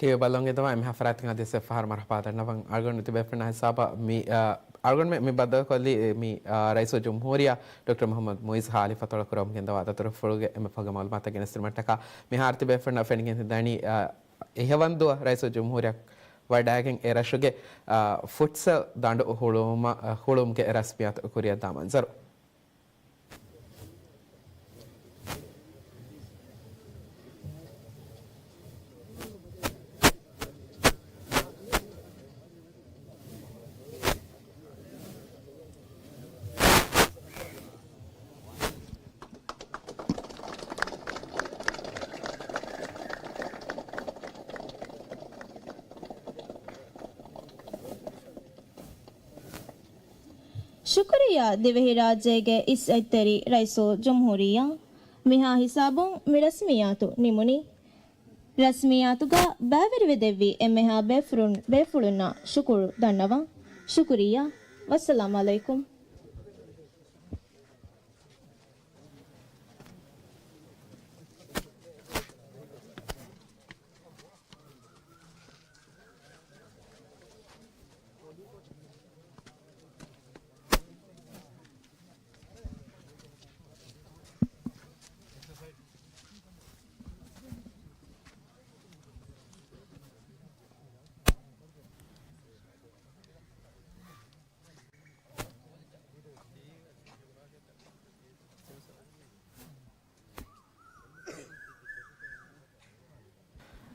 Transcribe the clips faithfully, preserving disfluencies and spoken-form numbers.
ހިތްވަރު ބަލަން އެދަވާ އެންމެހާ ފަރާތުން އަދިވެސް އެއްފަހަރު މަރުޙަބާ ދަންނަވަން. އަޅުގަނޑު ތިބޭފުޅުންނާ ހިސާބަށް މި، އާ، އަޅުގަނޑުމެން މި ބައްދަލުކޮށްލީ، އެ، މި، އާ، ރައީސުލްޖުމްހޫރިއްޔާ ޑޮކްޓަރ މުޙައްމަދު މުޢިއްޒު ހާލިފަތޮޅަކު ރައްވަމުން ގެންދަވާ ދަތުރުފުޅުގެ އެންމެ ފަހުގެ މަޢުލޫމާތަށް ގެނެސްދިނުމަށްޓަކާ މިހާރު ތިބޭފުޅުންނަށް ފެނިގެން ދަނީ، އާ، އިހަވަންދުއަށް ރައީސުލްޖުމްހޫރިއްޔާ ވަޑައިގެން އެ ރަށުގެ، އާ، ފުޓްސަލް ދަނޑު ހުޅުވުމަށް، އާ، ހުޅުވުމުގެ ރަސްމިއްޔާތު ކުރިއަށްދާ މަންޒަރު. ޝުކުރިއްޔާ ދިވެހިރާއްޖޭގެ އިސް އަތްތެރި ރައީސުލްޖުމްހޫރިއްޔާ. މިހާ ހިސާބުން މި ރަސްމިއްޔާތު ނިމުނީ. ރަސްމިއްޔާތުގަ ބައިވެރިވެދެއްވި އެންމެހާ ބޭފުޅުން، ބޭފުޅުންނަށް ޝުކުރު ދަންނަވަން. ޝުކުރިއްޔާ. ވައްސަލާމް ޢަލައިކުމް.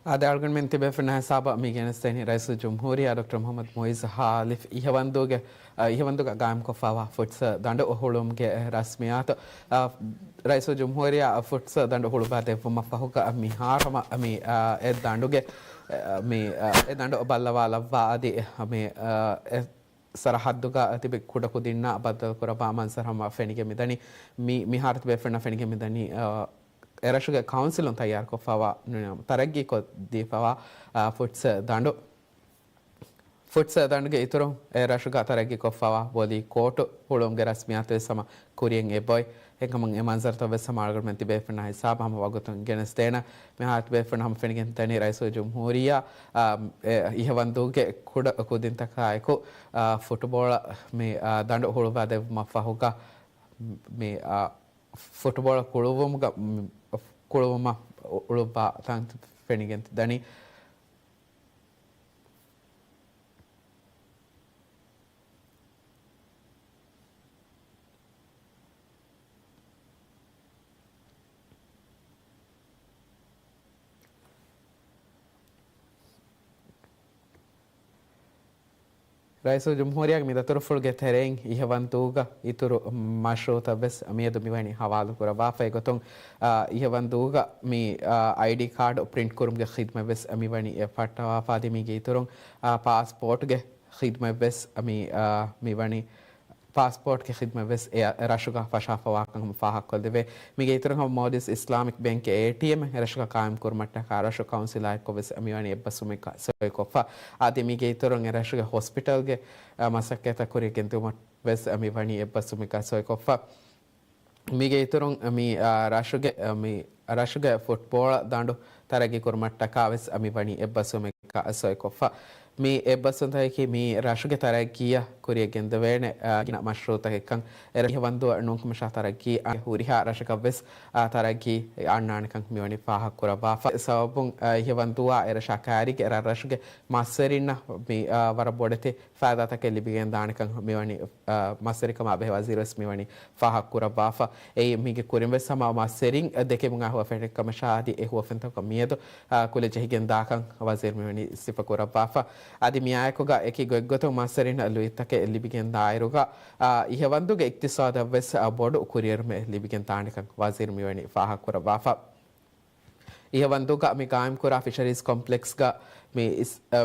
އާދެ، އަޅުގަނޑުމެން ތިބޭފުޅުންނާ ހިސާބަށް މި ގެނެސްދެނީ ރައީސުލްޖުމްހޫރިއްޔާ ޑޮކްޓަރ މުޙައްމަދު މުޢިއްޒު ހާލިފް އިހަވަންދޫގެ، އަ، އިހަވަންދޫގަ ގާއިމްކޮށްފައިވާ ފުޓްސަލް ދަނޑު ހުޅުވުމުގެ ރަސްމިއްޔާތު، އަ، ރައީސުލްޖުމްހޫރިއްޔާ ފުޓްސަލް ދަނޑު ހުޅުވާ ދެއްވުމަށް ފަހުގަ މިހާރު ހަމަ މި، އަ، އެ ދަނޑުގެ، އަ، މި، އަ، އެ ދަނޑު ބައްލަވާލައްވާ އަދި މި، އަ، އެ ސަރަހައްދުގަ ތިބި ކުޑަކުދިންނާ ބައްދަލުކުރައްވާ މަންޒަރު ހަމަ ފެނިގެން މިދަނީ. މި، މިހާރު ތިބޭފުޅުންނަށް ފެނިގެން މިދަނީ، އަ، އެރަށުގެ ކައުންސިލުން ތައްޔާރުކޮށްފައިވާ ނުނިޔަމަ ތަރައްގީކޮށްދީފައިވާ، އާ، ފުޓްސަލް ދަނޑު، ފުޓްސަލް ދަނޑުގެ އިތުރުން އެ ރަށުގަ ތަރައްގީކޮށްފައިވާ ވޮލީ ކޯޓު ހުޅުވުމުގެ ރަސްމިއްޔާތުވެސް ހަމަ ކުރިއަށް އެބައޮތް. އެކަމަށް އެ މަންޒަރުތައްވެސް ހަމަ އަޅުގަނޑުމެން ތިބޭފުޅުންނާ ހިސާބަށް ހަމަ ވަގުތުން ގެނެސްދޭނަން. މިހާރު ތިބޭފުޅުން ހަމަ ފެނިގެން ދަނީ ރައީސުލްޖުމްހޫރިއްޔާ، އާ، އެ އިހަވަންދޫގެ ކުޑަ ކުދިންތަކާއެކު، އާ، ފުޓުބޯޅަ މި، އާ، ދަނޑު ހުޅުވާ ދެއްވުމަށް ފަހުގަ މި، އާ، ފުޓުބޯޅަ ކުޅުވުމުގަ، މް، ކުޅުވުމަށް އުޅުއްވާ ތަން ފެނިގެން ދަނީ. ރައީސުލްޖުމްހޫރިއްޔާގެ މި ދަތުރުފުޅުގެ ތެރެއިން އިހަވަންދޫގަ އިތުރު މަޝްރޫއުތައްވެސް މިއަދު މިވަނީ ހަވާލުކުރައްވާފަ. އެގޮތުން، އާ، އިހަވަންދޫގަ މި، އާ، އައިޑީ ކާޑު ޕްރިންޓް ކުރުމުގެ ޚިދުމަތްވެސް މިވަނީ އެ ފައްޓަވާފަ. އަދި މީގެ އިތުރުން، އާ، ޕާސްޕޯޓްގެ ޚިދުމަތްވެސް މި، އާ، މިވަނީ ޕާސްޕޯޓްގެ ޚިދުމަތްވެސް އެ ރަށުގަ ފަށާފަވާކަން ހަމަ ފާހަގަކޮށްލެވޭ. މީގެ އިތުރުން ހަމަ މޯލްޑިވްސް އިސްލާމިކް ބޭންކްގެ އޭޓީއެމް އެ ރަށުގަ ޤާއިމް ކުރުމަށްޓަކާ ރަށު ކައުންސިލާއެއްކޮށްވެސް މިވަނީ އެއްބަސްވުމެއްގަ ސޮއިކޮށްފަ. އަދި މީގެ އިތުރުން އެ ރަށުގެ ހޮސްޕިޓަލްގެ، އަ، މަސައްކަތްތައް ކުރިއަށް ގެންދިއުމަށް ވެސް މިވަނީ އެއްބަސްވުމެއްގަ ސޮއިކޮށްފަ. މީގެ އިތުރުން މި، އާ، ރަށުގެ، އާ، މި ރަށުގެ ފުޓްބޯޅަ ދަނޑު ތަރައްގީ ކުރުމަށްޓަކާ ވެސް މިވަނީ އެއްބަސްވުމެއްގަ ސޮއިކޮށްފަ. މި އެއްބަސްވުންތަކަކީ މި ރަށުގެ ތަރައްގީއަށް ކުރިއަށް ގެންދެވޭނެ، އާ، ގިނަ މަޝްރޫއުތަކެއްކަން. އެރަށު އިހަވަންދޫއަށް ނޫންކަމަށާ ތަރައްގީ އާ، ހުރިހާ ރަށަކަށްވެސް، އާ، ތަރައްގީ އަންނާނެކަން މިވަނީ ފާހަގަކުރައްވާފަ. ސަބަބުން، އާ، އިހަވަންދޫއާ އެރަށާ ކައިރީގެ ރަށްރަށުގެ މަސްވެރިންނަށް މި، އާ، ވަރަށް ބޮޑެތި ފައިދާތަކެއް ލިބިގެން ދާނެކަން މިވަނީ، އާ، މަސްވެރިކަމާ ބެހޭ ވަޒީރުވެސް މިވަނީ ފާހަގަކުރައްވާފަ. އެއީ މީގެ ކުރިންވެސް ހަމަ މަސްވެރިން ދެކެމުން އާ ހުވަފެނެއްކަމަށާ އަދި އެ ހުވަފެންތަކަށް މިއަދު، އާ، ކުލަ ޖެހިގެން ދާކަން ވަޒީރު މިވަނީ ސިފަކުރައްވާފަ. އަދި މިއާއެކުގަ އެކި ގޮތްގޮތުން މަސްވެރިންނަށް ލުއިތަކެއް ލިބިގެން ދާއިރުގަ، އާ، އިހަވަންދޫގެ އިޤްތިޞާދަށްވެސް، އާ، ބޮޑު ކުރިއެރުމެއް ލިބިގެން ދާނެކަން ވަޒީރު މިވަނީ ފާހަގަކުރައްވާފަ. އިހަވަންދޫގަ މި ގާއިމްކުރާ ފިޝަރީޒް ކޮމްޕްލެކްސްގަ މި އިސް-، އަ،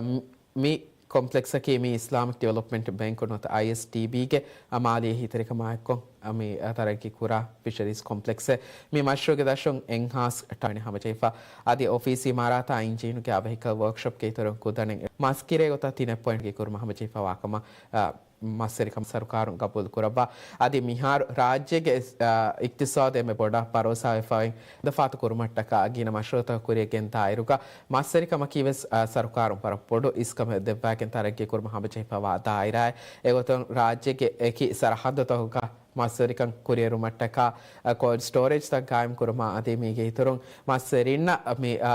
މި ކޮމްޕްލެކްސަކީ މި އިސްލާމިކް ޑިވެލޮޕްމަންޓް ބޭންކު ނުވަތަ އައިއެސްޑީބީގެ މާލީ އެހީތެރިކަމާއެކު، މި ތަރައްގީ ކުރާ ފިޝަރީޒް ކޮމްޕްލެކްސެއް މި މަޝްރޫޢުގެ ދަށުން އެންހާންސް ޓާނެ ހަމަޖެހިފަ. އަދި އޮފީސް އިމާރާތާ އިންޖީނުގެ އަވަހިކަލް ވޯކްޝޮޕްގެ އިތުރުން ކުދަނެއް މަސްކިރޭ ގޮތަށް ތިނެއް ޕޮއިންޓްގެ ކުރުމަށް ހަމަޖެހިފަ ވާކަމަށް، އަ، މަސްވެރިކަމަށް ސަރުކާރުން ގަބޫލު ކުރައްވާ. އަދި މިހާރު ރާއްޖޭގެ، އަ، އިޤްތިޞާދު އެންމެ ބޮޑަށް ބަރޯސާވެފައި ދަފާތު ކުރުމަށްޓަކާ ގިނަ މަޝްރޫޢުތައް ކުރިއަށް ގެންދާއިރުގަ މަސްވެރިކަމަކީ ވެސް، އަ، ސަރުކާރުން ވަރަށް ބޮޑު އިސްކަމެއް ދެއްވާގެން ތަރައްގީ ކުރުމަށް ހަމަޖެހިފަވާ ދާއިރާއެއް. އެގޮތުން ރާއްޖޭގެ އެކި ސަރަހައްދުތަކުގަ މަސްވެރިކަން ކުރިއެރުމަށްޓަކާ، އަ، ކޯލްޑް ސްޓޯރޭޖްތައް ގާއިމް ކުރުމާ އަދި މީގެ އިތުރުން މަސްވެރިންނަށް މި، އާ،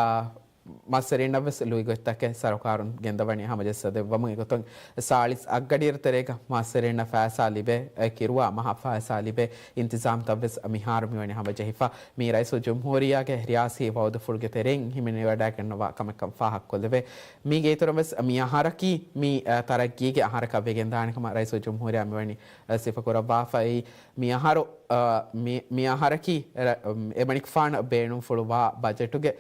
މަސްވެރިންނަށް ވެސް ލުއިގޮތްތަކެއް ސަރުކާރުން ގެންދަވަނީ ހަމަޖައްސަ ދެއްވަމުން. އެގޮތުން ސާޅީސް އަށްގަޑިއިރު ތެރޭގަ މަސްވެރިންނަށް ފައިސާ ލިބޭ، އެ ކިރުވާ މަހަށް ފައިސާ ލިބޭ އިންތިޒާމްތައް ވެސް މިހާރު މިވަނީ ހަމަޖެހިފަ. މީ ރައީސުލްޖުމްހޫރިއްޔާގެ ރިޔާސީ ވައުދުފުޅުގެ ތެރެއިން ހިމެނިވަޑައިގަންނަވާ ކަމެއްކަން ފާހަގަކޮށްލެވޭ. މީގެ އިތުރުން ވެސް މި އަހަރަކީ މި، އަ، ތަރައްގީގެ އަހަރަކަށް ވެގެންދާނެ ކަމަށް ރައީސުލްޖުމްހޫރިއްޔާ މިވަނީ، އަ، ސިފަކުރައްވާފައި. މި އަހަރު، އަ، މި، މި އަހަރަކީ ރަ-، އެމަނިކުފާނަށް ބޭނުންފުޅުވާ ބަޖެޓުގެ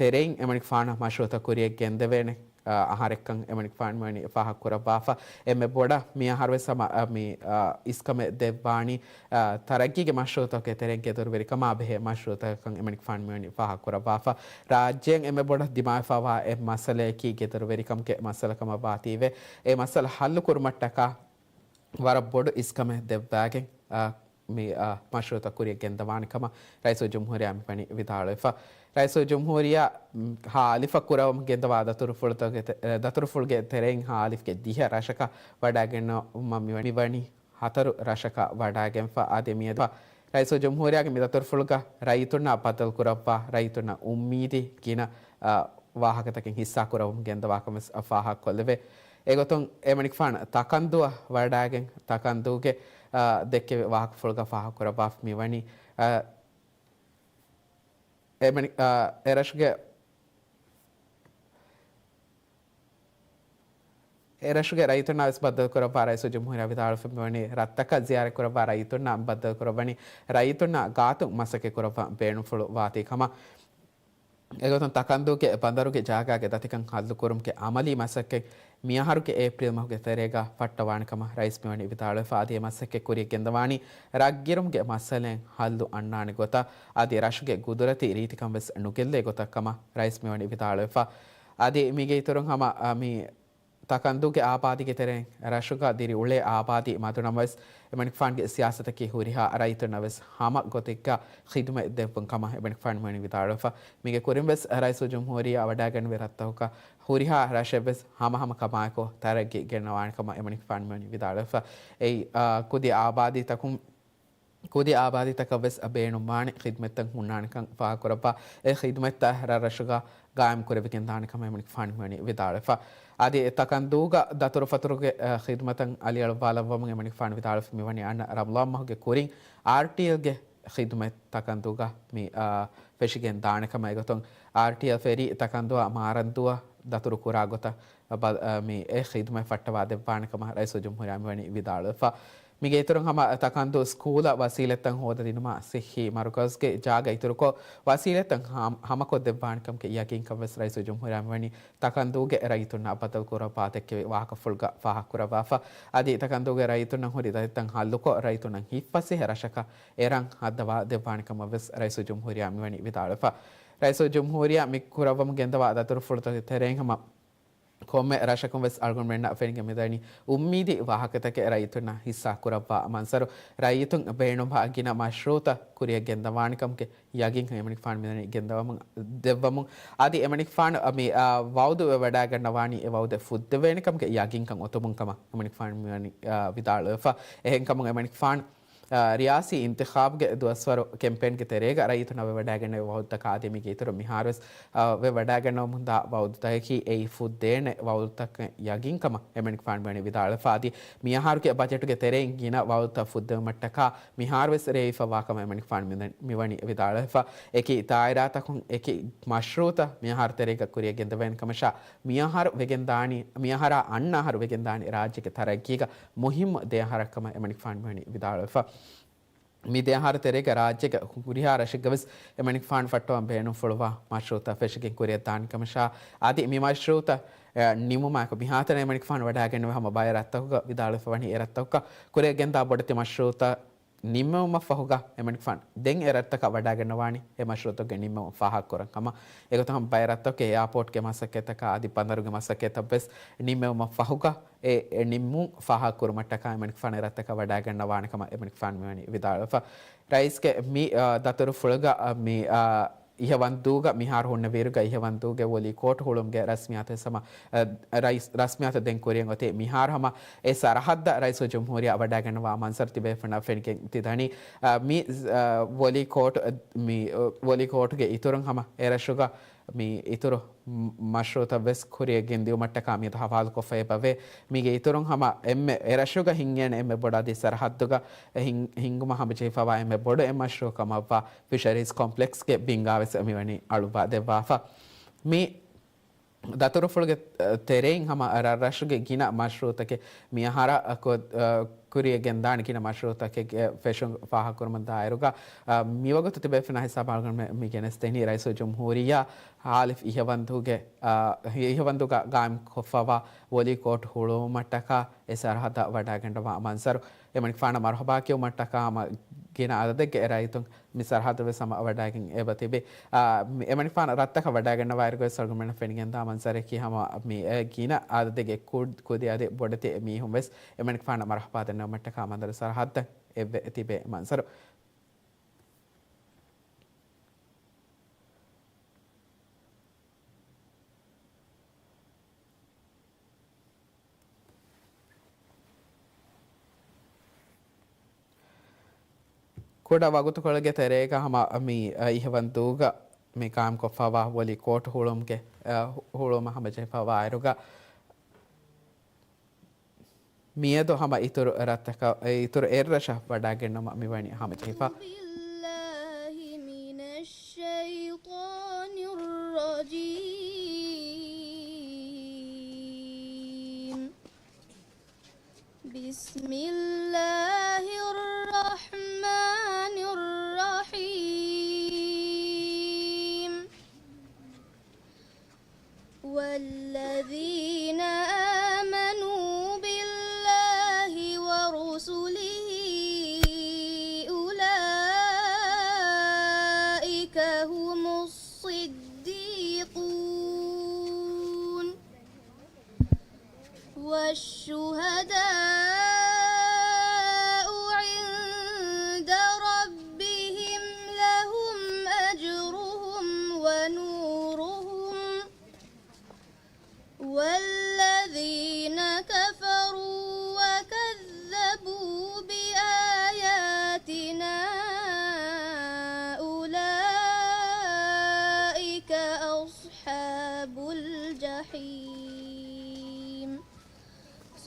ތެރެއިން އެމަނިކުފާނަށް މަޝްރޫޢުތައް ކުރިއަށް ގެންދެވޭނެ، އަ، އަހަރެއްކަން އެމަނިކުފާނު މިވަނީ ފާހަގަކުރައްވާފަ. އެންމެ ބޮޑަށް މި އަހަރުވެސް ހަމަ، އަ، މި، އަ، އިސްކަމެއް ދެއްވާނީ، އަ، ތަރައްގީގެ މަޝްރޫޢުތަކުގެ ތެރެއިން ގެދޮރުވެރިކަމާ ބެހޭ މަޝްރޫޢުތަކަކަން އެމަނިކުފާނު މިވަނީ ފާހަގަކުރައްވާފަ. ރާއްޖޭން އެންމެ ބޮޑަށް ދިމާވެފަވާ އެއް މައްސަލަޔަކީ ގެދޮރުވެރިކަމުގެ މައްސަލަ ކަމަށް ވާތީވެ، އެ މައްސަލަ ހައްލު ކުރުމަށްޓަކާ ވަރަށް ބޮޑު އިސްކަމެއް ދެއްވާގެން، އާ، މި، އާ، މަޝްރޫޢުތައް ކުރިއަށް ގެންދަވާނެ ކަމަށް ރައީސުލްޖުމްހޫރިއްޔާ މިވަނީ ވިދާޅުވެފަ. ރައީސުލްޖުމްހޫރިއްޔާ، މް، ހާއަލިފަ ކުރަވަމުން ގެންދަވާ ދަތުރުފުޅުތަކުގެ ތެ-، އެ، ދަތުރުފުޅުގެ ތެރެއިން ހާއަލިފްގެ ދިހަ ރަށަކަށް ވަޑައިގަންނަވަމުން މިވަނީ، މިވަނީ ހަތަރު ރަށަކަށް ވަޑައިގެންފަ. އާދެ، މިއަދު ރައީސުލްޖުމްހޫރިއްޔާގެ މި ދަތުރުފުޅުގަ ރައްޔިތުންނާ ބައްދަލުކުރައްވާ، ރައްޔިތުންނަށް އުއްމީދީ ގިނަ، އާ، ވާހަކަތަކެއް ހިއްސާކުރަމުން ގެންދަވާކަމަށް ވެސް ފާހަގަކޮށްލެވޭ. އެގޮތުން އެމަނިކުފާނު ތަކަންދޫއަށް ވަޑައިގެން، ތަކަންދޫގެ، އާ، ދެއްކެވި ވާހަކަފުޅުގަ ފާހަގަކުރައްވާފަ މިވަނީ، އާ، އެމަނި-، އާ، އެރަށުގެ، އެރަށުގެ ރައްޔިތުންނާ ވެސް ބައްދަލުކުރައްވާ ރައީސުލްޖުމްހޫރިއްޔާ ވިދާޅުވެފަ މިވަނީ ރަށްތަކަށް ޒިޔާރަތްކުރައްވާ ރައްޔިތުންނާ ބައްދަލުކުރައްވަނީ ރައްޔިތުންނާ ގާތުން މަސައްކަތްކުރައްވާ ބޭނުންފުޅު ވާތީ ކަމަށް. އެގޮތުން ތަކަންދޫގެ ބަނދަރުގެ ޖާގާގެ ދަތިކަން ހައްލުކުރުމުގެ އަމަލީ މަސައްކަތް މިއަހަރުގެ އޭޕްރީލް މަހުގެ ތެރޭގަ ފައްޓަވާނެ ކަމަށް ރައީސް މިވަނީ ވިދާޅުވެފަ. އަދި އެ މަސައްކަތް ކުރިއަށް ގެންދަވާނީ ރަށްގިރުމުގެ މައްސަލައިން ހައްލު އަންނާނެ ގޮތަށް، އަދި ރަށުގެ ގުދުރަތީ ރީތިކަން ވެސް ނުގެއްލޭ ގޮތަށް ކަމަށް ރައީސް މިވަނީ ވިދާޅުވެފަ. އަދި މީގެ އިތުރުން ހަމަ، އަ، މި ތަކަންދޫގެ އާބާދީގެ ތެރެއިން ރަށުގަ ދިރިއުޅޭ އާބާދީ މަދުނަމަވެސް، އެމަނިކުފާނުގެ ސިޔާސަތަކީ ހުރިހާ ރައްޔިތުންނަށް ވެސް ހަމަ ގޮތެއްގަ ޚިދުމަތް ދެއްވުން ކަމަށް އެމަނިކުފާނު މިވަނީ ވިދާޅުވެފަ. މީގެ ކުރިން ވެސް ރައީސުލްޖުމްހޫރިއްޔާ ވަޑައިގެންނެވި ރަށްތަކުގަ ހުރިހާ ރަށެއް ވެސް ހަމަހަމަ ކަމާއެކު ތަރައްގީ ގެންނަވާނެ ކަމަށް އެމަނިކުފާނު މިވަނީ ވިދާޅުވެފަ. އެއީ، އާ، ކުދި އާބާދީތަކުން ކުދި އާބާދީތަކަށް ވެސް ބޭނުންވާނެ ޚިދުމަތްތައް ހުންނާނެކަން ފާހަގަކުރައްވާ، އެ ޚިދުމަތްތައް ރަށްރަށުގަ ގާއިމް ކުރެވިގެންދާނެ ކަމަށް އެމަނިކުފާނު މިވަނީ ވިދާޅުވެފަ. އަދި ތަކަންދޫގަ ދަތުރުފަތުރުގެ، އަ، ޚިދުމަތަށް އަލިއަޅުއްވާލައްވަމުން އެމަނިކުފާނު ވިދާޅުވެފަ މިވަނީ އަންނަ ރަމަޟާން މަހުގެ ކުރިން އާރްޓީއެލްގެ ޚިދުމަތް ތަކަންދޫގަ މި، އާ، ފެށިގެން ދާނެ ކަމަށް. އެގޮތުން އާރްޓީއެލް ފެރީ ތަކަންދޫއާ މާރަންދޫއަށް ދަތުރު ކުރާ ގޮތަށް ބަ-، އަ، މި އެ ޚިދުމަތް ފައްޓަވާ ދެއްވާނެ ކަމަށް ރައީސުލްޖުމްހޫރިއްޔާ މިވަނީ ވިދާޅުވެފަ. މީގެ އިތުރުން ހަމަ ތަކަންދޫ ސްކޫލަށް ވަސީލަތްތައް ހޯދަދިނުމާ ސިއްހީ މަރުކަޒުގެ ޖާގަ އިތުރުކޮށް، ވަސީލަތްތައް ހަ-، ހަމަކޮށްދެއްވާނެކަމުގެ ޔަގީންކަން ވެސް ރައީސުލްޖުމްހޫރިއްޔާ މިވަނީ ތަކަންދޫގެ ރައްޔިތުންނާ ބައްދަލުކުރައްވާ ދެއްކެވި ވާހަކަފުޅުގަ ފާހަގަކުރައްވާފަ. އަދި ތަކަންދޫގެ ރައްޔިތުންނަށް ހުރި ދަތިތައް ހައްލުކޮށް، ރައްޔިތުންނަށް ހިތްފަސޭހަ ރަށަކަށް އެރަށް ހައްދަވާ ދެއްވާނެ ކަމަށް ވެސް ރައީސުލްޖުމްހޫރިއްޔާ މިވަނީ ވިދާޅުވެފަ. ރައީސުލްޖުމްހޫރިއްޔާ މި ކުރައްވަމުން ގެންދަވާ ދަތުރުފުޅުތަކުގެ ތެރެއިން ހަމަ ކޮންމެ ރަށަކުން ވެސް އަޅުގަނޑުމެންނަށް ފެނިގެން މިދަނީ އުއްމީދީ ވާހަކަތަކެއް ރައްޔިތުންނަށް ހިއްސާ ކުރައްވާ މަންޒަރު. ރައްޔިތުން ބޭނުންވާ ގިނަ މަޝްރޫޢުތައް ކުރިއަށް ގެންދަވާނެ ކަމުގެ ޔަގީންކަން އެމަނިކުފާނު މިދަނީ ގެންދަވަމުން ދެއްވަމުން. އަދި އެމަނިކުފާނު މި، އާ، ވައުދު ވެވަޑައިގަންނަވާނީ އެ ވައުދެއް ފުއްދެވޭނެ ކަމުގެ ޔަގީންކަން އޮތުމުން ކަމަށް އެމަނިކުފާނު މިވަނީ، އާ، ވިދާޅުވެފަ. އެހެންކަމުން އެމަނިކުފާނު އާ، ރިޔާސީ އިންތިޚާބުގެ ދުވަސްވަރު ކެމްޕޭންގެ ތެރޭގަ ރައްޔިތުންނަށް ވެވަޑައިގެންނެވި ވައުދުތަކާ އާދެ، މީގެ އިތުރު މިހާރުވެސް، އާ، ވެވަޑައިގަންނަވަމުންދާ ވައުދުތަކަކީ އެއީ ފުއްދޭނެ ވައުދުތަކެއް ޔަގީންކަމަށް އެމަނިކުފާނު މިވަނީ ވިދާޅުވެފަ. އަދި މިއަހަރުގެ ބަޖެޓުގެ ތެރެއިން ގިނަ ވައުދުތައް ފުއްދެވުމަށްޓަކާ މިހާރުވެސް ރޭވިފަވާކަމަށް އެމަނިކުފާނު މި-، މިވަނީ ވިދާޅުވެފަ. އެކި ދާއިރާތަކުން އެކި މަޝްރޫޢުތައް މިއަހަރު ތެރޭގަ ކުރިއަށް ގެންދަވޭނެ ކަމަށާ، މިއަހަރު ވެގެންދާނީ، މިއަހަރާ އަންނަ އަހަރު ވެގެންދާނީ ރާއްޖޭގެ ތަރައްގީގަ މުހިއްމު ދެ އަހަރަށްކަމަށް އެމަނިކުފާނު މިވަނީ ވިދާޅުވެފަ. މި ދެ އަހަރު ތެރޭގަ ރާއްޖޭގެ ހުރިހާ ރަށެއްގަ ވެސް އެމަނިކުފާނު ފައްޓަވަން ބޭނުންފުޅުވާ މަޝްރޫޢުތައް ފެށިގެން ކުރިއަށްދާނެ ކަމަށާ، އަދި މި މަޝްރޫޢުތައް، އެ، ނިމުމާއެކު މިހާތަނަށް އެމަނިކުފާނު ވަޑައިގެންނެވި ހަމަ ބައެއް ރަށްތަކުގަ ވިދާޅުވެފަ ވަނީ އެ ރަށްތަކުގަ ކުރިއަށް ގެންދާ ބޮޑެތި މަޝްރޫޢުތައް ނިންމެވުމަށްފަހުގަ އެމަނިކުފާނު ދެން އެ ރަށްތަކަށް ވަޑައިގަންނަވާނީ އެ މަޝްރޫޢުތަކުގެ ނިންމެވުން ފާހަގަކުރަން ކަމަށް. އެގޮތަށް ހަމަ ބައެއް ރަށްތަކުގެ އެއާޕޯޓްގެ މަސައްކަތްތަކާ އަދި ބަނދަރުގެ މަސައްކަތްތައްވެސް ނިންމެވުމަށްފަހުގަ އެ، އެ ނިންމުން ފާހަގަކުރުމަށްޓަކާ އެމަނިކުފާނު އެ ރަށްތަކަށް ވަޑައިގަންނަވާނެ ކަމަށް އެމަނިކުފާނު މިވަނީ ވިދާޅުވެފަ. ރައީސްގެ މި، އާ، ދަތުރުފުޅުގަ، އާ، މި، އާ، އިހަވަންދޫގަ މިހާރު ހުންނަ ވީއިރުގަ އިހަވަންދޫގެ ވޮލީ ކޯޓް ހުޅުވުމުގެ ރަސްމިއްޔާތު ހަމަ، އަ، ރަސް-، ރަސްމިއްޔާތު ދެން ކުރިއަށް އޮތީ. މިހާރު ހަމަ އެ ސަރަހައްދަށް ރައީސުލްޖުމްހޫރިއްޔާ ވަޑައިގަންނަވާ މަންޒަރު ތިބޭފުޅުންނަށް ފެނިގެން ތިދަނީ. އަ، މި، އަ، ވޮލީ ކޯޓް، މި، އަ، ވޮލީ ކޯޓުގެ އިތުރުން ހަމަ އެ ރަށުގަ މި އިތުރު މަ-، މަޝްރޫޢުތައް ވެސް ކުރިއަށް ގެންދިއުމަށްޓަކާ މިއަދު ހަވާލުކޮށްފައި އެބަވޭ. މީގެ އިތުރުން ހަމަ އެންމެ އެ ރަށުގަ ހިންގޭނެ އެންމެ ބޮޑު އަދި ސަރަހައްދުގަ ހިން-، ހިންގުމަށް ހަމަޖެހިފަވާ އެންމެ ބޮޑު އެއް މަޝްރޫޢު ކަމަށްވާ ފިޝަރީޒް ކޮމްޕްލެކްސްގެ ބިންގާ ވެސް މިވަނީ އަޅުއްވާ ދެއްވާފަ. މި ދަތުރުފުޅުގެ ތެރެއިން ހަމަ ރަށްރަށުގެ ގިނަ މަޝްރޫޢުތަކެއް މިއަހަރަށް ކޮ-، ކުރިއަށް ގެންދާނެ ގިނަ މަޝްރޫޢުތަކެއްގެ ފެށުން ފާހަގަކުރުމަށް ދާއިރުގަ، އަ، މިވަގުތު ތިބޭފުޅުންނާ ހިސާބަށް އަޅުގަނޑުމެން މި ގެނެސްދެނީ ރައީސުލްޖުމްހޫރިއްޔާ ހާލިފް އިހަވަންދޫގެ، އަ، އިހަވަންދޫގަ ގާއިމްކޮށްފަވާ ވޮލީ ކޯޓް ހުޅުވުމަށްޓަކާ އެ ސަރަހައްދަށް ވަޑައިގަންނަވާ މަންޒަރު. އެމަނިކުފާނަށް މަރުޙަބާ ކިޔުމަށްޓަކާ ހަމަ ގިނަ އަދަދެއްގެ އެ ރައްޔިތުން މި ސަރަހައްދަށް ވެސް ހަމަ ވަޑައިގެން އެބަ ތިބި. އާ، މި އެމަނިކުފާނަށް ރަށްތަކަށް ވަޑައިގަންނަވާއިރުގަވެސް އަޅުގަނޑުމެންނަށް ފެނިގެންދާ މަންޒަރަކީ ހަމަ މި އެ ގިނަ އަދަދެއްގެ ކު-، ކުދި އަދި ބޮޑެތި މީހުން ވެސް އެމަނިކުފާނަށް މަރުޙަބާ ދަންނަވުމަށްޓަކާ ބަނދަރު ސަރަހައްދަށް އެއްވެ ތިބޭ މަންޒަރު. ކުޑަ ވަގުތުކޮޅެއްގެ ތެރޭގަ ހަމަ މި އިހަވަންދޫގަ މި ގާއިމްކޮށްފަވާ ވޮލީ ކޯޓް ހުޅުވުމުގެ، އަ، ހު-، ހުޅުވުމަށް ހަމަޖެހިފަވާއިރުގަ މިއަދު ހަމަ އިތުރު ރަށްތަކަށް، އިތުރު އެއްރަށަށް ވަޑައިގެންނަވުމަށް މިވަނީ ހަމަޖެހިފަ. بالله من الشيطان الرجيم. بسم الله الرحمن الرحيم. والذين آمنوا بالله ورسله أولئك هم الصديقون والشهداء عند ربهم لهم أجرهم ونورهم والذين كفروا وكذبوا بآياتنا أولئك أصحاب الجحيم.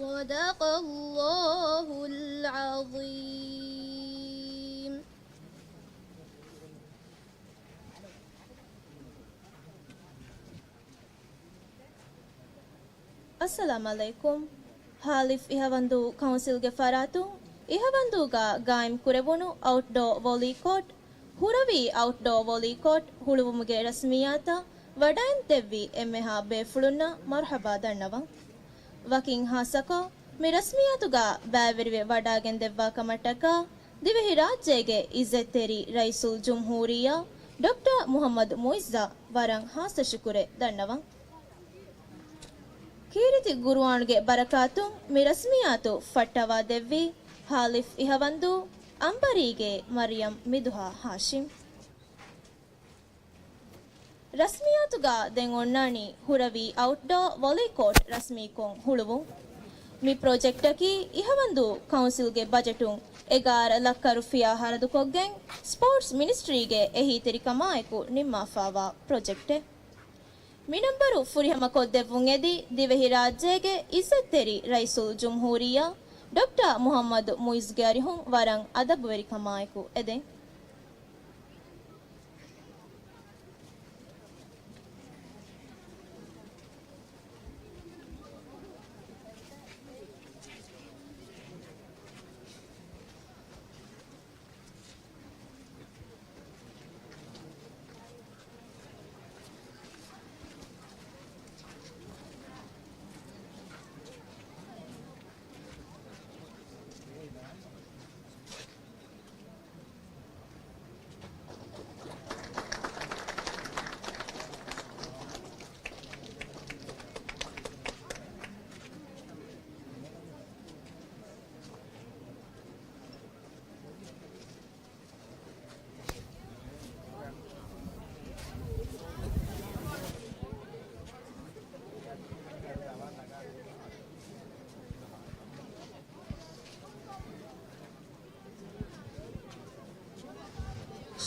صدق الله العظيم. އައްސަލާމް ޢަލައިކުމް. ހާލިފް އިހަވަންދޫ ކައުންސިލްގެ ފަރާތުން އިހަވަންދޫގަ ގާއިމް ކުރެވުނު އައުޓްޑޯ ވޮލީ ކޯޓް، ހުރަވީ އައުޓްޑޯ ވޮލީ ކޯޓް ހުޅުވުމުގެ ރަސްމިއްޔާތަށް ވަޑައިން ދެއްވި އެންމެހާ ބޭފުޅުންނަށް މަރުޙަބާ ދަންނަވަން. ވަކިން ހާއްސަކޮށް، މި ރަސްމިއްޔާތުގަ ބައިވެރިވެ ވަޑައިގެން ދެއްވާ ކަމަށްޓަކާ، ދިވެހިރާއްޖޭގެ އިއްޒަތްތެރި ރައީސުލްޖުމްހޫރިއްޔާ ޑޮކްޓަރ މުޙައްމަދު މުޢިއްޒަށް ވަރަށް ހާއްސަ ޝުކުރެއް ދަންނަވަން. ކީރިތި ޤުރުއާންގެ ބަރަކާތުން މި ރަސްމިއްޔާތު ފައްޓަވާ ދެއްވީ، ހާލިފް އިހަވަންދޫ އަނބަރީގޭ މަރިޔަމް މިދުހާ ހާޝިމް. ރަސްމިއްޔާތުގަ ދެން އޮންނާނީ ހުރަވީ އައުޓްޑޯ ވޮލީ ކޯޓް ރަސްމީކޮށް ހުޅުވުން. މި ޕްރޮޖެކްޓަކީ އިހަވަންދޫ ކައުންސިލްގެ ބަޖެޓުން އެގާރަ ލައްކަ ރުފިޔާ ހަރަދުކޮށްގެން، ސްޕޯޓްސް މިނިސްޓްރީގެ އެހީތެރިކަމާއެކު ނިންމާފައިވާ ޕްރޮޖެކްޓެއް. މިނަންބަރު ފުރިހަމަކޮށްދެއްވުން އެދި، ދިވެހިރާއްޖޭގެ އިއްޒަތްތެރި ރައީސުލްޖުމްހޫރިއްޔާ ޑޮކްޓަރ މުޙައްމަދު މުޢިއްޒުގެ އަރިހުން ވަރަށް އަދަބުވެރިކަމާއެކު އެދެން.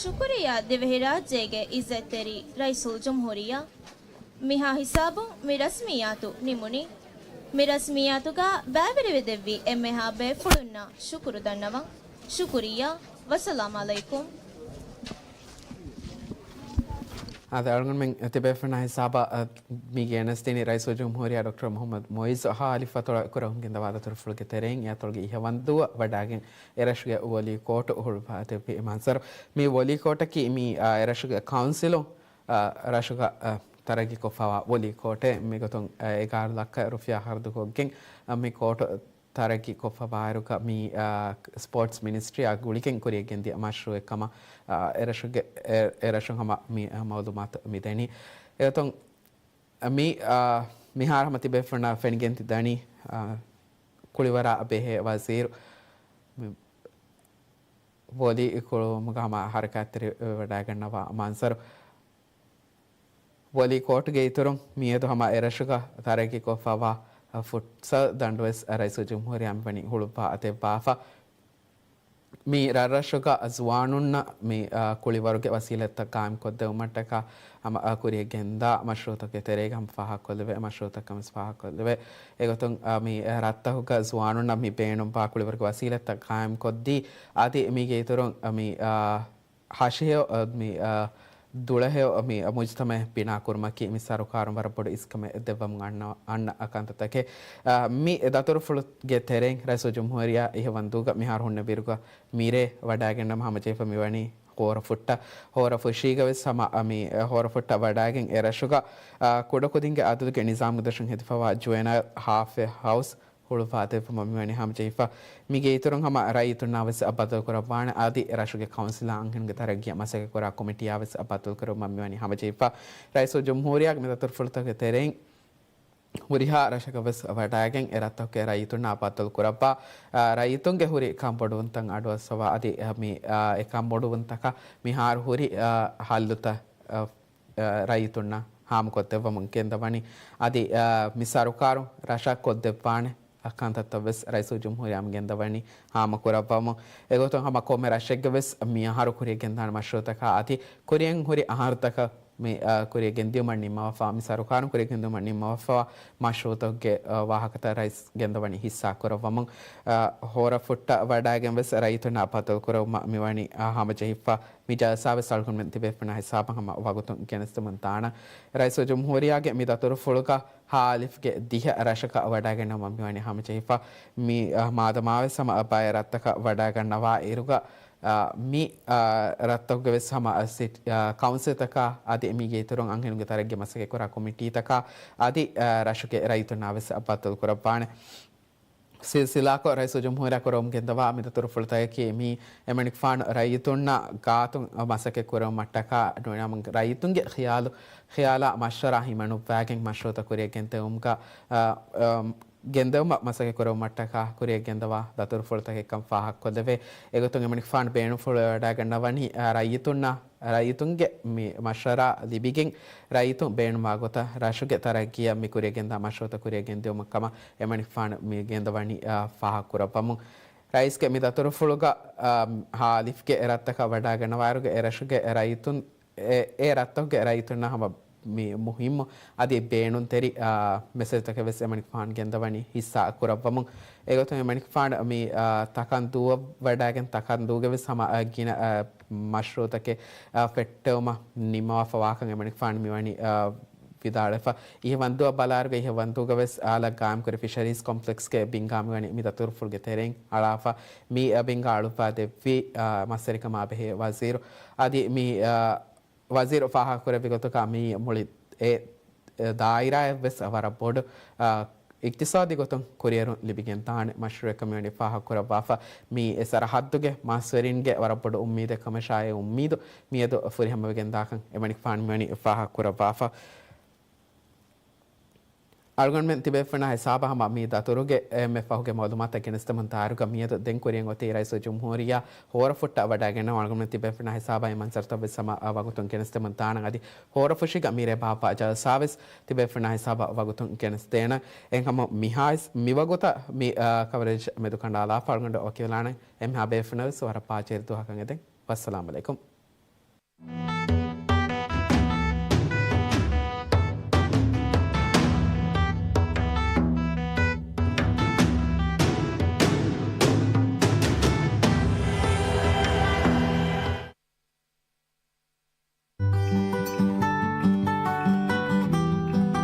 ޝުކުރިއްޔާ ދިވެހިރާއްޖޭގެ އިއްޒަތްތެރި ރައީސުލްޖުމްހޫރިއްޔާ. މިހާ ހިސާބުން މި ރަސްމިއްޔާތު ނިމުނީ. މި ރަސްމިއްޔާތުގަ ބައިވެރިވެދެއްވި އެންމެހާ ބޭފުޅުންނަށް ޝުކުރު ދަންނަވަން. ޝުކުރިއްޔާ. ވައްސަލާމް އަލައިކުމް. އާދެ، އަޅުގަނޑުމެން ތިބޭފުޅުންނާ ހިސާބަށް، އަ، މި ގެނެސްދިނީ ރައީސުލްޖުމްހޫރިއްޔާ ޑޮކްޓަރ މުޙައްމަދު މުޢިއްޒު ހާލިފް އަތޮޅަށް ކުރެވުން ގެންދަވާ ދަތުރުފުޅުގެ ތެރެއިން އެ އަތޮޅުގެ އިހަވަންދޫއަށް ވަޑާގެން އެރަށުގެ ވޮލީ ކޯޓު ހުޅުވާދެއްވި މަންޒަރު. މި ވޮލީ ކޯޓަކީ މި، އާ، އެރަށުގެ ކައުންސިލުން، އާ، ރަށުގަ، އާ، ތަރައްގީ ކޮށްފަވާ ވޮލީ ކޯޓެއް. މިގޮތުން، އާ، އެގާރަ ލައްކަ ރުފިޔާ ހަރަދުކޮށްގެން، އާ، މި ކޯޓު ތަރައްގީ ކޮށްފަވާއިރުގަ މި، އާ، ސްޕޯޓްސް މިނިސްޓްރީއާ ގުޅިގެން ކުރިޔަށް ގެންދިޔަ މަޝްރޫއެއް ކަމަށް، އާ، އެރަށުގެ، އެ، އެރަށުން ހަމަ މި، އާ، މައުލޫމާތު މި ދެނީ. އެގޮތުން މި، އާ، މިހާރު ހަމަ ތިބޭފުޅުންނަށް ފެނިގެން ތި ދަނީ، އާ، ކުޅިވަރާ ބެހޭ ވަޒީރު މި ވޮލީ ކުޅުމުގަ ހަމަ ހަރަކާތްތެރިވެވަޑައިގަންނަވާ މަންޒަރު. ވޮލީ ކޯޓުގެ އިތުރުން މިއަދު ހަމަ އެރަށުގަ ތަރައްގީ ކޮށްފަވާ ފުޓްސަލް ދަނޑުވެސް ރައީސުލްޖުމްހޫރިއްޔާ މިވަނީ ހުޅުއްވާ އަތެއްވާފަ. މި ރަށްރަށުގަ ޒުވާނުންނަށް މި، އާ، ކުޅިވަރުގެ ވަސީލަތްތައް ގާއިމްކޮށްދެވުމަށްޓަކާ ހަމަ، އާ، ކުރިޔަށް ގެންދާ މަޝްރޫއުތަކުގެ ތެރޭގަ ހަމަ ފާހަގަކޮށްލެވޭ، މަޝްރޫއުތަކަށް ވެސް ފާހަގަކޮށްލެވޭ. އެގޮތުން، އާ، މި ރަށްތަކުގަ ޒުވާނުންނަށް މި ބޭނުންވާ ކުޅިވަރުގެ ވަސީލަތްތައް ގާއިމްކޮށްދީ، އަދި މީގެ އިތުރުން، އާ، މި، އާ، ހަށިހެޔޮ، އަ، މި، އަ، ދުޅަހެޔޮ، މި، އަ، މުޖުތަމައެއް ބިނާކުރުމަކީ މި ސަރުކާރުން ވަރަށް ބޮޑު އިސްކަމެއް ދެއްވަމުން އަންނަ، އަންނަ ކަންތައްތަކެއް. އަ، މި ދަތުރުފުޅުގެ ތެރެއިން ރައީސުލްޖުމްހޫރިއްޔާ އިހަވަންދޫގަ މިހާރު ހުންނެވިއިރުގަ މިރޭ ވަޑައިގެންނަމަ ހަމަޖެހިފަ މިވަނީ ހޯރަފުއްޓަށް. ހޯރަފުށީގަ ވެސް ހަމަ، އަ، މި، އަ، ހޯރަފުއްޓަށް ވަޑައިގެން އެރަށުގަ، އަ، ކުޑަކުދިންގެ އަދަދުގެ ނިޒާމުގެ ދޮށުން ހެދިފަވާ ޖުވެނައިލް ހާލްފްވޭ ހައުސް ހުޅުވާދެއްވުމަށް މިވަނީ ހަމަޖެހިފަ. މީގެ އިތުރުން ހަމަ ރައްޔިތުންނާ ވެސް ބައްދަލުކުރައްވާނެ. އަދި ރަށުގެ ކައުންސިލާ އަންހެނުންގެ ތަރައްގީއަށް މަސައްކަތްކުރާ ކޮމިޓީއާ ވެސް ބައްދަލުކުރެއްވުމަށް މިވަނީ ހަމަޖެހިފަ. ރައީސުލްޖުމްހޫރިއްޔާގެ މި ދަތުރުފުޅުތަކުގެ ތެރެއިން ހުރިހާ ރަށަކަށް ވެސް ވަޑައިގެން އެ ރަށްތަކުގެ ރައްޔިތުންނާ ބައްދަލުކުރައްވާ، އާ، ރައްޔިތުންގެ ހުރި ކަންބޮޑުވުންތައް އަޑުއައްސަވާ އަދި، އާ، މި، އާ، އެ ކަންބޮޑުވުންތަކަށް މިހާރު ހުރި، އާ، ހައްލުތައް، އާ، އަ، ރައްޔިތުންނަށް ހާމަކޮށްދެއްވަމުން ގެންދަވަނީ. އަދި، އަ، މި ސަރުކާރުން ރަށަށް ކޮށްދެއްވާނެ ކަންތައްތައް ވެސް ރައީސުލްޖުމްހޫރިއްޔާ މި ގެންދަވަނީ ހާމަކުރައްވަމުން. އެގޮތުން ހަމަ ކޮންމެ ރަށެއްގެ ވެސް މި އަހަރު ކުރިޔަށް ގެންދާނެ މަޝްރޫއުތަކާ އަދި ކުރިޔަށް ހުރި އަހަރުތަކަށް މި، އަ، ކުރިޔަށް ގެންދިއުމަށް ނިންމަވާފަ، މި ސަރުކާރުން ކުރިޔަށް ގެންދިއުމަށް ނިންމަވާފަ މަޝްރޫއުތަކުގެ، އަ، ވާހަކަތައް ރައީސް ގެންދަވަނީ ހިއްސާ ކުރައްވަމުން. އަ، ހޯރަފުއްޓަށް ވަޑައިގެން ވެސް ރައްޔިތުންނާ ބައްދަލުކުރެވުމަށް މިވަނީ، އަ، ހަމަޖެހިފަ. މި ޖަލްސާ ވެސް އަޅުގަނޑުމެން ތިބޭފުޅުންނާ ހިސާބަށް ހަމަ ވަގުތުން ގެނެސްދެމުން ދާނަން. ރައީސުލްޖުމްހޫރިއްޔާގެ މި ދަތުރުފުޅުގަ ހާލިފްގެ ދިހަ ރަށަކަށް ވަޑައިގެންނަވަމުން މިވަނީ ހަމަޖެހިފަ. މި، އަ، މާދަމާވެސް ހަމަ ބައެއް ރަށްތަކަށް ވަޑައިގަންނަވާ އިރުގަ، އަ، މި، އަ، ރަށްތަކުގެ ވެސް ހަމަ، އަ، ސިޓް-، އަ، ކައުންސިލްތަކާ އަދި މީގެ އިތުރުން އަންހެނުންގެ ތަރައްގީ މަސައްކަތްކުރާ ކޮމިޓީތަކާ އަދި، އަ، ރަށުގެ ރައްޔިތުންނާ ވެސް ބައްދަލުކުރައްވާނެ. ސިލްސިލާކޮށް، ރައީސުލްޖުމްހޫރިއްޔާ ކުރެވުމުން ގެންދަވާ މި ދަތުރުފުޅުތަކަކީ މި އެމަނިކުފާނު ރައްޔިތުންނާ ގާތުން މަސައްކަތް ކުރެވުމަށްޓަކާ ނުވަތަ ރައްޔިތުންގެ ޚިޔާލު، ޚިޔާލާ މަޝްވަރާ ހިމަނުއްވާގެން މަޝްރޫއުތައް ކުރިޔަށް ގެންދެވުމުގަ، އަ، އަ، ގެންދެވުމަށް މަސައްކަތް ކުރެވުމަށްޓަކާ ކުރިޔަށް ގެންދަވާ ދަތުރުފުޅުތަކެއްކަން ފާހަގަކޮށްލެވޭ. އެގޮތުން އެމަނިކުފާނު ބޭނުންފުޅުވެވަޑައިގަންނަވަނީ، އަ، ރައްޔިތުންނަށް ރައްޔިތުންގެ މި މަޝްވަރާ ލިބިގެން، ރައްޔިތުން ބޭނުންވާ ގޮތަށް ރަށުގެ ތަރައްގީއަށް މި ކުރިޔަށް ގެންދާ މަޝްރޫއުތައް ކުރިޔަށް ގެންދިއުމަށް ކަމަށް އެމަނިކުފާނު މި ގެންދަވަނީ، އާ، ފާހަގަކުރައްވަމުން. ރައީސްގެ މި ދަތުރުފުޅުގަ، އާ، ހާލިފްގެ ރަށްތަކަށް ވަޑައިގަންނަވާއިރުގަ އެ ރަށުގެ ރައްޔިތުން، އެ، އެ ރަށްތަކުގެ ރައްޔިތުންނަށް ހަމަ މި މުހިއްމު އަދި ބޭނުންތެރި، އާ، މެސެޖްތަކެއް ވެސް އެމަނިކުފާނު ގެންދަވަނީ ހިއްސާ ކުރައްވަމުން. އެގޮތުން އެމަނިކުފާނު މި، އާ، ތަކަންދޫއަށް ވަޑައިގެން ތަކަންދޫގެ ވެސް ހަމަ، އާ، ގިނަ، އާ، މަޝްރޫއުތަކެއް، އާ، ފެއްޓެވުމަށް ނިންމަވާފަ ވާކަން އެމަނިކުފާނު މިވަނީ، އާ، ވިދާޅުވެފަ. އިހަވަންދޫއަށް ބަލާއިރުގަ އިހަވަންދޫގަ ވެސް އާލަށް ގާއިމްކުރި ފިޝަރީޒް ކޮމްޕްލެކްސްގެ ބިންގާ މިވަނީ މި ދަތުރުފުޅުގެ ތެރެއިން އަޅާފަ. މި، އާ، ބިންގާ އަޅުއްވާ ދެއްވީ، އާ، މަސްވެރިކަމާ ބެހޭ ވަޒީރު. އަދި މި، އާ، ވަޒީރު ފާހަގަކުރެއްވި ގޮތުގަ މި މުޅި އެ، އެ ދާއިރާއަށް ވެސް ވަރަށް ބޮޑު، އާ، އިޤްތިޞާދީ ގޮތުން ކުރިއެރުން ލިބިގެން ދާނެ މަޝްރޫއެއްކަމަށް މިވަނީ ފާހަގަކުރައްވާފަ. މި އެ ސަރަހައްދުގެ މަސްވެރިންގެ ވަރަށް ބޮޑު އުއްމީދެއް ކަމަށާ އެ އުއްމީދު މިއަދު ފުރިހަމަވެގެން ދާކަން އެމަނިކުފާނު މިވަނީ ފާހަގަކުރައްވާފަ. އަޅުގަނޑުމެން ތިބޭފުޅުންނާ ހިސާބަށް ހަމަ މި ދަތުރުގެ އެންމެ ފަހުގެ މައުލޫމާތުތައް ގެނެސްދެމުން ދާއިރުގަ މިއަދު ދެން ކުރިއަށް އޮތީ ރައީސުލްޖުމްހޫރިއްޔާ ހޯރަފުއްޓަށް ވަޑައިގެންނަވާ. އަޅުގަނޑުމެން ތިބޭފުޅުންނާ ހިސާބަށް އެ މަންޒަރުތައް ވެސް ހަމަ ވަގުތުން ގެނެސްދެމުން ދާނަން. އަދި ހޯރަފުށީގަ މިރޭ ބާއްވާ ޖަލްސާ ވެސް ތިބޭފުޅުންނާ ހިސާބަށް ވަގުތުން ގެނެސްދޭނަން. އެހެންކަމުން މިހާ މިވަގުތަށް މި، އާ، ކަވަރޭޖް މެދުކަނޑާލާފަ. އަޅުގަނޑު ވަކިވެލާނަން. އެންމެހާ ބޭފުޅުންނަށް ވެސް ވަރަށް ބާއްޖަވެރި ދުވަހަކަށް އެދެން. ވައްސަލާމް އަލައިކުމް.